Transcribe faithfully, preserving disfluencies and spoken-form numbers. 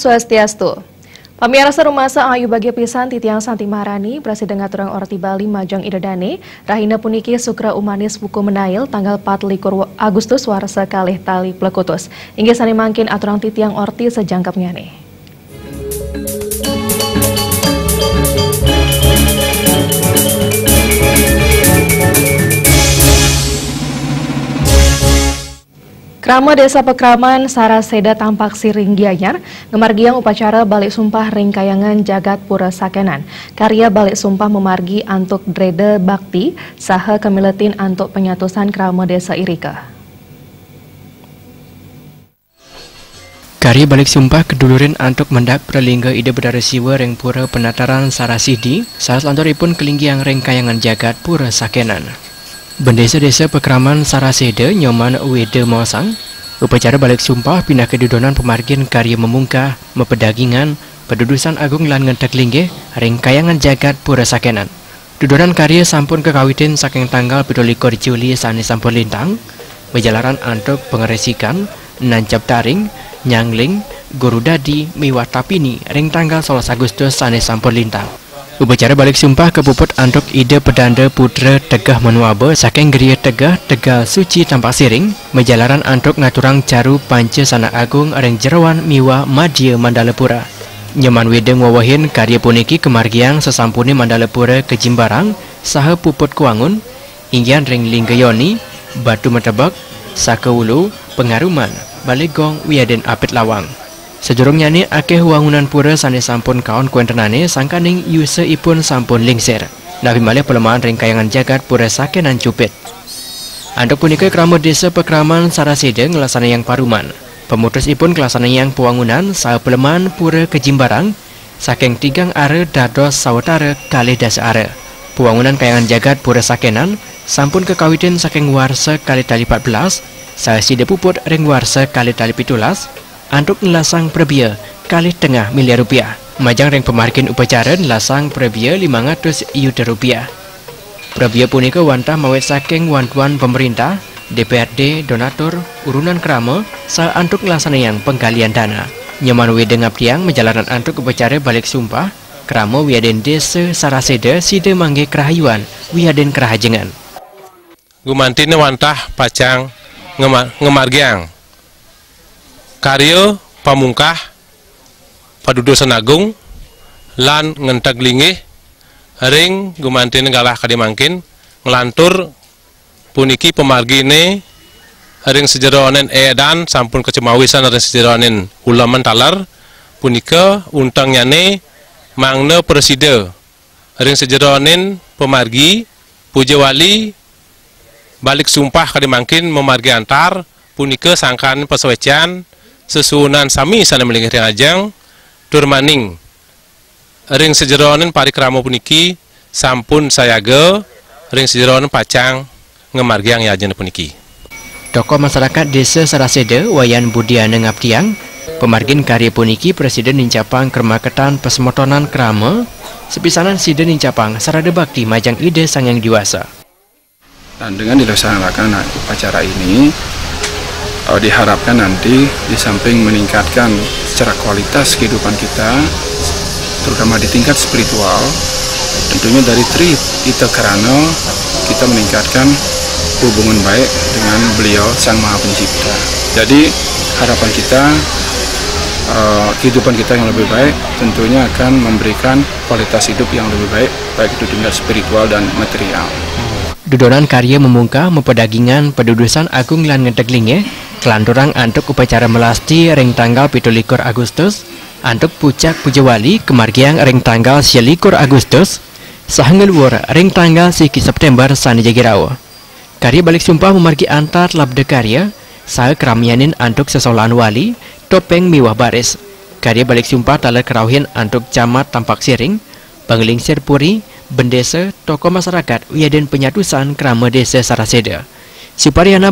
Swastiastu. Pamiarsa, rumasa ayu bagia pisan titiang Santi Maharani, prasida ngaturang orti Bali majeng Ida Dane, rahina puniki Sukra Umanis Buku Menail, tanggal pat likur wa-, Agustus warsa kalih tali plekutus. Inggih sane mangkin aturang titiang orti sajangkepnyane. Krama Desa Pakraman Saraseda Tampak Siring Gianyar ngamargiang upacara balik sumpah ring Kahyangan Jagat Pura Sakenan. Karya balik sumpah mamargi antuk dreda bakti saha kamiletin antuk panyatusan krama desa irika. Karya balik sumpah kadulurin antuk mendak pralingga Ida Betara Siwa ring Pura Penataran Sarasidi, saha salanturipun kalinggiang ring Kahyangan Jagat Pura Sakenan. Bendesa Desa Pakraman Saraseda Nyoman Weda maosang, upacara balik sumpah pinaka dudonan pamargin karya mamungkah, mapedagingan, padudusan agung lan ngenteg linggih ring Kahyangan Jagat Pura Sakenan. Dudonan karya sampun kakawitin saking tanggal pitu likur Juli sane sampun lintang, majalaran antuk pangresikan, nancep taring, nyangling, guru dadi, miwah tapini ring tanggal solas Agustus sane sampun lintang. Upacara balik sumpah kapuput antuk Ida Pedanda Putra Tegeh Manuaba saking Griya Tegeh, Tegal Suci Tampak Siring, majalaran antuk ngaturang caru panca sanak agung ring jeroan miwah madya Mandalapura. Nyoman Weda ngwewehin karya puniki kamargiang sasampune Mandalapura kajimbarang saha puput kawangun, inggihan ring Lingga Yoni, Batu Metebek, Saka Ulu, Pangaruman, Balegong, wiadin Apit Lawang. Sadurungnyane akeh wangunan pura sane sampun kaon kawentenane sangkaning yusaipun sampun lingsir. Napi malih palemahan ring Kahyangan Jagat Pura Sakenan cupit. Antuk punika krama Desa Pakraman Saraseda nglasanayang paruman. Pamutusipun kalaksanayang pawangunan saha palemahan pura kajimbarang saking tigang ara dados sawatara kalih dasa ara. Pawangunan Kahyangan Jagat Pura Sakenan sampun kakawitin saking warsa kalih tali patbelas, saha sida puput ring warsa kalih tali pitulas, antuk nelasang prabea kalih tengah miliar rupiah. Majeng ring pamargin upacara nelasang prabea limang atus yuta rupiah. Prabea punika wantah mawit saking wantuan pamerintah, D P R D, donatur, urunan krama, saha antuk nglaksanayang panggalian dana. Nyoman Weda ngaptiang majalaran antuk upacara balik sumpah, krama wiadin Desa Saraseda sida manggihin karahayuan wiadin karahajengan. Gumantina wantah pacang ngema-, ngamargiang karya pamungkah padudusan agung lan ngenteg linggih ring gumantina galah kadi mangkin, nglantur puniki pamargine ring sajeroning edan sampun kacumawisan ring sajeroning uleman taler, punika untengnyane mangda prasida ring sajeroning pamargi puja wali balik sumpah kadi mangkin mamargi antar, punika sangkan pasawecan sesuunan sami sane malinggih ring ajeng, tur maning ring sajeroning parikrama puniki sampun sayaga ring sajeroning pacang ngamargiang yajna puniki. Tokoh masyarakat Desa Saraseda, Wayan Budiana ngaptiang, pamargin karya puniki prasida nincapang kramaketan pasemetonan krama, sapisanan sida nincapang sarada bakti majeng Ida Sang Hyang Widi Wasa. Dan dengan dilaksanakan upacara ini, eh, diharapkan nanti di samping meningkatkan secara kualitas kehidupan kita, terutama di tingkat spiritual, tentunya dari Tri Hita Karana kita meningkatkan hubungan baik dengan beliau Sang Maha Pencipta. Jadi harapan kita, eh, kehidupan kita yang lebih baik tentunya akan memberikan kualitas hidup yang lebih baik, baik itu tingkat spiritual dan material. Dudonan karya mamungkah mapedagingan padudusan agung lan ngenteg linggih, kalanturang antuk upacara melasti ring tanggal pitu likur Agustus, antuk pucak puja wali kamargiang ring tanggal sia likur Agustus, saha ngluwur ring tanggal siki September sane jagi rauh. Karya balik sumpah mamargi antar labda karya, saha kramyanin antuk sesolahan wali, topeng miwah baris. Karya balik sumpah taler karauhin antuk Camat Tampak Siring, Panglingsir Puri, Bendesa, tokoh masyarakat, wiadin panyatusan krama Desa Saraseda. Supariyana